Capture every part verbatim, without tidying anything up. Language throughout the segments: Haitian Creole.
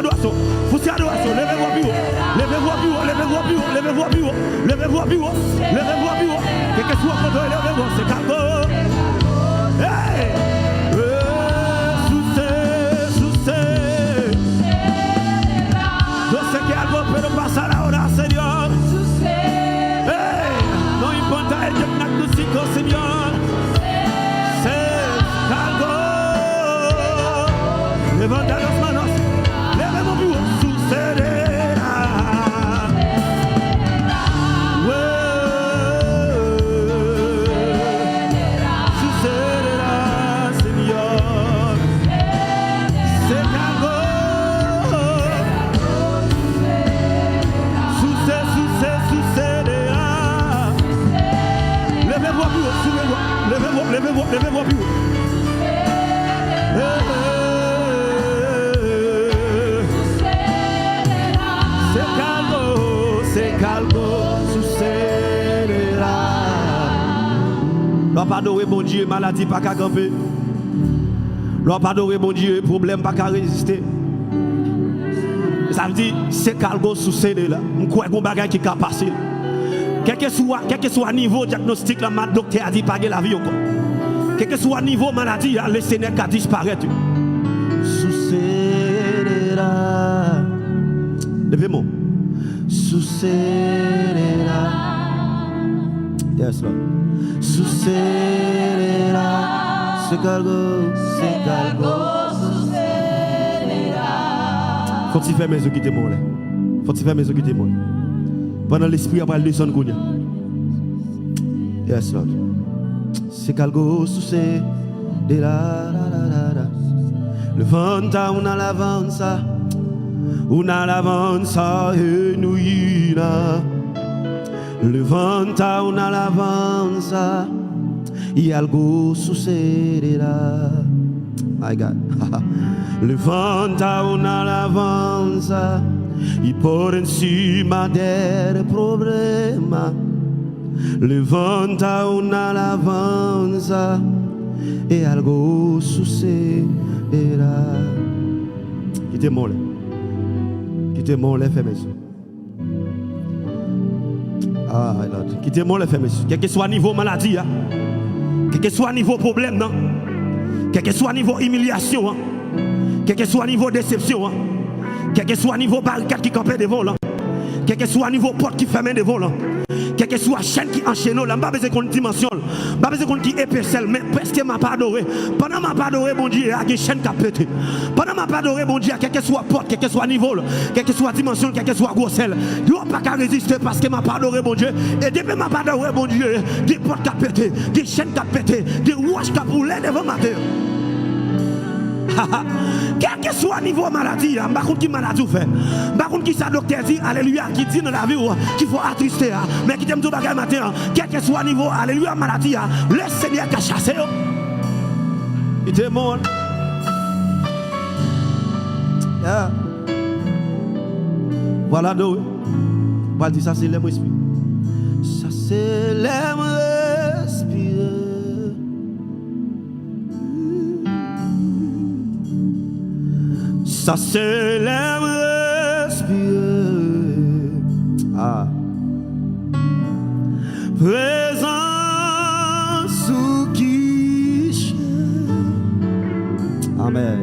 adorasyon. Pouse adorasyon. Leve vwa pi wo. Leve vwa pi wo. Leve vwa pi wo. Leve vwa pi wo. Leve vwa pi wo. Leve vwa pi wo. Kèlkeswa kote w ye, leve vwa. Se kalgo. Hey! Eh, souse, souse. Yo sé que algo, pero pasa la hora, Señor. Hey! No importa el diagnóstico, Señor. Se kalgo. Levanta las manos. Levemos vivo. Sucederá. Wow. Sucederá, Señor. Se kalgo. Souse, souse, sousederá. Leve vwa pi wo, souse vwa. Leve vwa, leve vwa, leve vwa pi wo. Eh, eh, eh. Se kalgo, se kalgo, sousederá. Lè w ap adore Bondye, maladi pa ka kanpe. Lè w ap adore Bondye, pwoblèm pa ka reziste. Sa vle di, se kalgo sousederá. M kwè gon bagay ki ka pase. Kèlkeswa, kèlkeswa nivo dyagnostik la, ma doktè a di pa gen lavi ankò. Kèlkeswa nivo maladi a, le Senyè ka disparèt. Sucederá. Leve men w. Sucederá. Yes, Lord. Sucederá. Se kalgo, se kalgo. Fò w ti fèmen zye w kite mwen w lè. Fò w ti fèmen zye w kite mwen w lè. Pandan Lespri a pral desann kounye a. Yes, Lord. Se kalgo souse de la, la, la, la, la. Levanta una alabanza, una alabanza genuina. Levanta una alabanza y algo sucederá. My God. Levanta una alabanza y por encima del problema. Levanta una alabanza y algo sucederá. Kite men w lè. Kite men w lè, fèmen zye w. Ah, Lord. Kite men w lè, fèmen zye w. Kèlkeswa nivo maladi a, kèlkeswa nivo pwoblèm nan, kèlkeswa nivo imilyasyon an, kèlkeswa nivo desepsyon an, kèlkeswa nivo barikad ki kanpe devan w lan, kèlkeswa nivo pòt ki fèmen devan w lan, kèlkeswa chèn ki anchene w la, m pa bezwen konn dimansyon l, m pa bezwen konn ki epesè l, men paske m ap adore, pandan m ap adore Bondye a, gen chèn k ap pete. Pandan m ap adore Bondye a, kèlkeswa pòt, kèlkeswa nivo l, kèlkeswa dimansyon l, kèlkeswa gwosè l, yo pa ka reziste paske m ap adore Bondye. E depi m ap adore Bondye, gen pòt k ap pete, gen chèn k ap pete, gen wòch k ap woule devan maten an. Kèlkeswa nivo maladi a, m pa konn ki maladi w fè. M pa konn ki sa doktè di, alelouya, ki di nan lavi w, ki fè w atriste a. Men kite m di w bagay maten an, kèlkeswa nivo, alelouya, maladi a, le Senyè ka chase yo. Kite men w. Yeah. Vwala do. Pral di sa se lè m respire. Sa se lè m respire. Sa se lè m respire. Ah. Prezans ou ki chè. Amèn.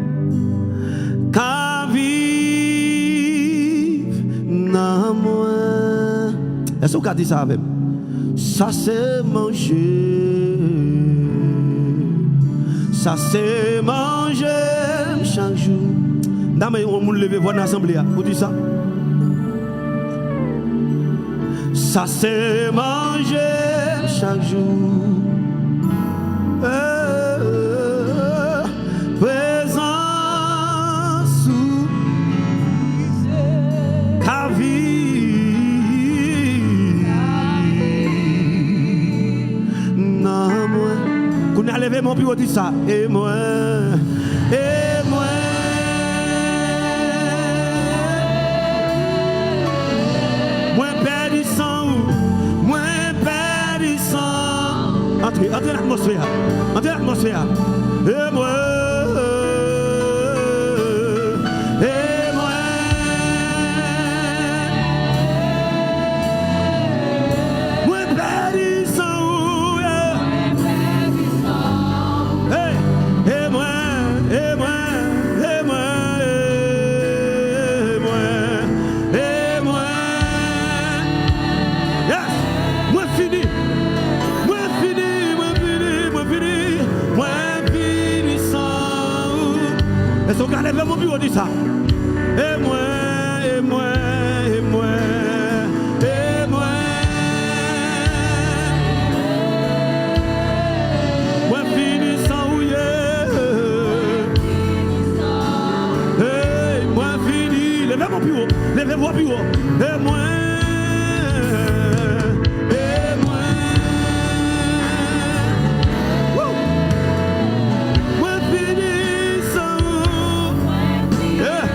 Ka viv nan mwen. Èske w ka di sa avè m? Sa se manje. Sa se manje m chak jou. M ta renmen yon moun leve vwa nan asanble a pou di sa. Sa se manje m chak jou. Eh, prezans ou ka viv nan mwen. Kounye a leve men w pi wo, di sa. E mwen, e mwen, mwen pèdi san ou, mwen pèdi san. Antre, antre nan atmosfè a. Antre nan atmosfè a. E mwen, e mwen. Di sa. E mwen, e mwen, e mwen, e mwen. Mwen fini san ou ye. Hey, mwen fini. Leve vwa pi wo. Leve vwa pi wo. E mwen. E mwen. Woo! Mwen fini san ou. Eh.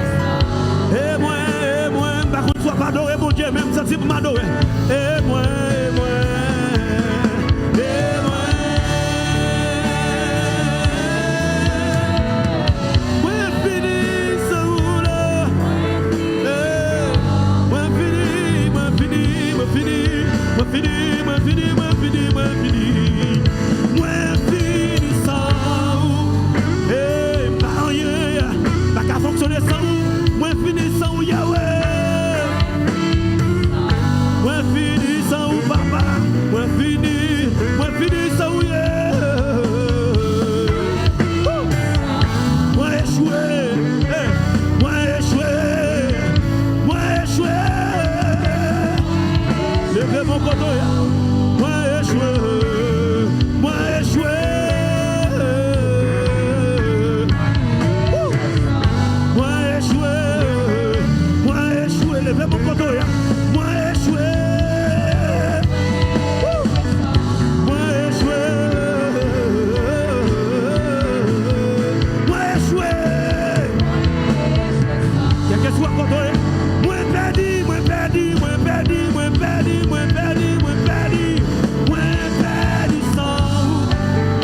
E mwen, e mwen, m pa konn si w ap adore Bondye, men m santi pou m adore. E mwen, e mwen, e mwen. Mwen fini san ou la. Eh, mwen fini, mwen fini, mwen fini, mwen fini, mwen fini, mwen fini, mwen fini. Mwen fini san ou. Eh, m pa anyen, m pa ka fonksyone san ou. Mwen fini san ou, Yahweh. Mwen fini san ou, papa. Mwen fini, mwen fini san ou, yeah. Woo! Mwen echwe, eh, mwen echwe, mwen echwe. Leve men w kote w ye a. Mwen echwe, mwen echwe. Woo! Mwen echwe, mwen echwe. Leve men w kote w ye a. Mwen echwe. Woo! Mwen echwe. Mwen echwe. Kèlkeswa kote w ye. Mwen pèdi, mwen pèdi, mwen pèdi, mwen pèdi, mwen pèdi, mwen pèdi. Mwen pèdi san ou.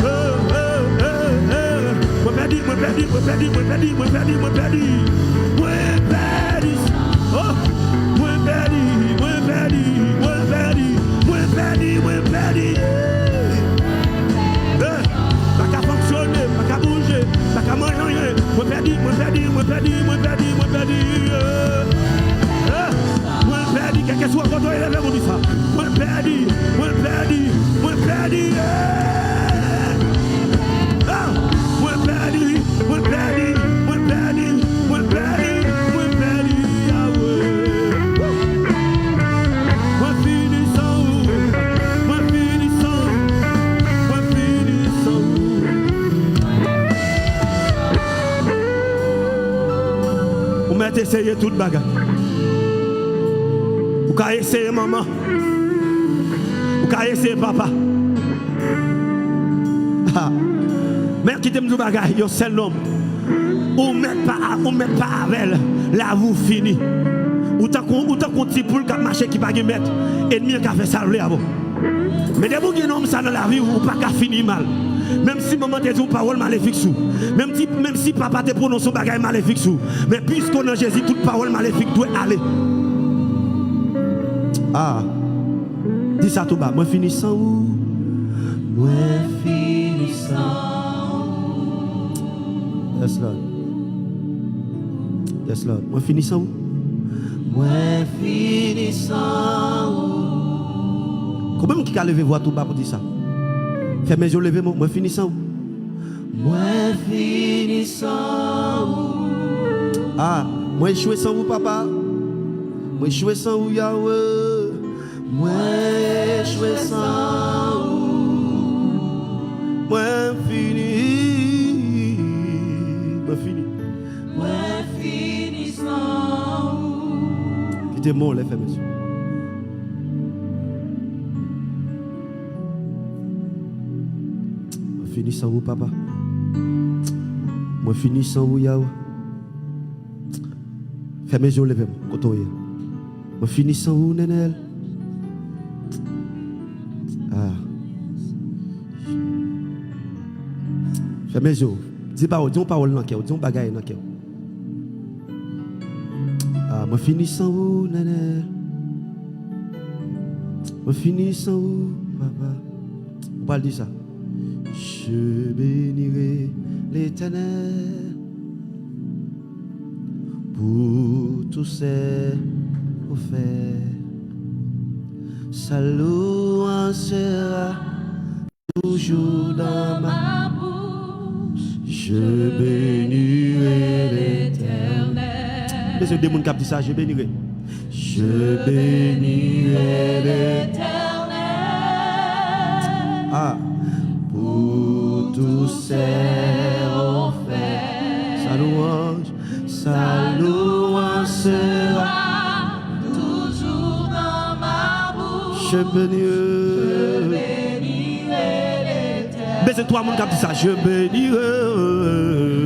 Eh, eh, eh, eh. Mwen pèdi, mwen pèdi, mwen pèdi, mwen pèdi, mwen pèdi, mwen pèdi. Mwen pèdi. Oh. Mwen pèdi, mwen pèdi, mwen pèdi, mwen pèdi, mwen pèdi. Eh, pa ka fonksyone, pa ka bouje, pa ka manje anyen. Mwen pèdi, mwen pèdi, mwen pèdi, mwen pèdi, mwen pèdi. Eh, eh, mwen pèdi, kèlkeswa kote w ye, leve men w di sa. Mwen pèdi, mwen pèdi, mwen pèdi. Eh, ah, mwen pèdi. Mwen pèdi, mwen pèdi, mwen pèdi, mwen pèdi, Yahweh. Mwen fini san ou, mwen fini san ou, mwen fini san ou. Ou mèt eseye tout bagay. Ou ka eseye manman. Ou ka eseye papa. Ha. Men kite m di w bagay, yon sèl nonm. Ou mèt pa, ou mèt pa avè l, lavi w fini. Ou tankou, ou tankou yon ti poul k ap mache ki pa gen mèt. Ènmi an ka fè sa l vle avè w. Men depi w gen nonm sa nan lavi w, ou pa ka fini mal. Menm si manman te di yon pawòl malefik sou w, menm si, menm si papa te pwononse yon bagay malefik sou w, men piske w nan Jezi, tout pawòl malefik dwe ale. Ah. Di sa tou ba, mwen fini san ou. Mwen fini san ou. Yes, Lord. Yes, Lord. Mwen fini san ou. Mwen fini san ou. Konbyen moun ki ka leve vwa tou ba pou di sa? Fèmen je w, leve men w. Mwen fini san ou. Mwen fini san ou. Ah, mwen echwe san ou, papa. Mwen echwe san ou, Yahweh. Mwen echwe san ou. Mwen fini. Mwen fini. Mwen fini san ou. Kite men w lè fèmen je w. Mwen fini san ou, papa. Mwen fini san ou, Yahweh. Fèmen je w, leve men w kote w ye. Mwen fini san ou, Nènèl. Ah. Fèmen je w. Di pawòl, di yon pawòl nan kè w, di yon bagay nan kè w. Ah, mwen fini san ou, Nènèl. Mwen fini san ou, papa. Ou pral di sa. Je bénirai l'Éternel pour tout ce qu'il fait. Sa louanj sera toujours dans ma bouche. Je bénirai l'Éternel. Bezwen de moun k ap di sa, je bénirai. Je bénirai l'Éternel. Ah. Pour tous ses hauts faits. Sa louanj, sa louanj sera toujours dans ma bouche. Je bénirai. Je bénirai l'Éternel. Bezwen twa moun k ap di sa, je bénirai.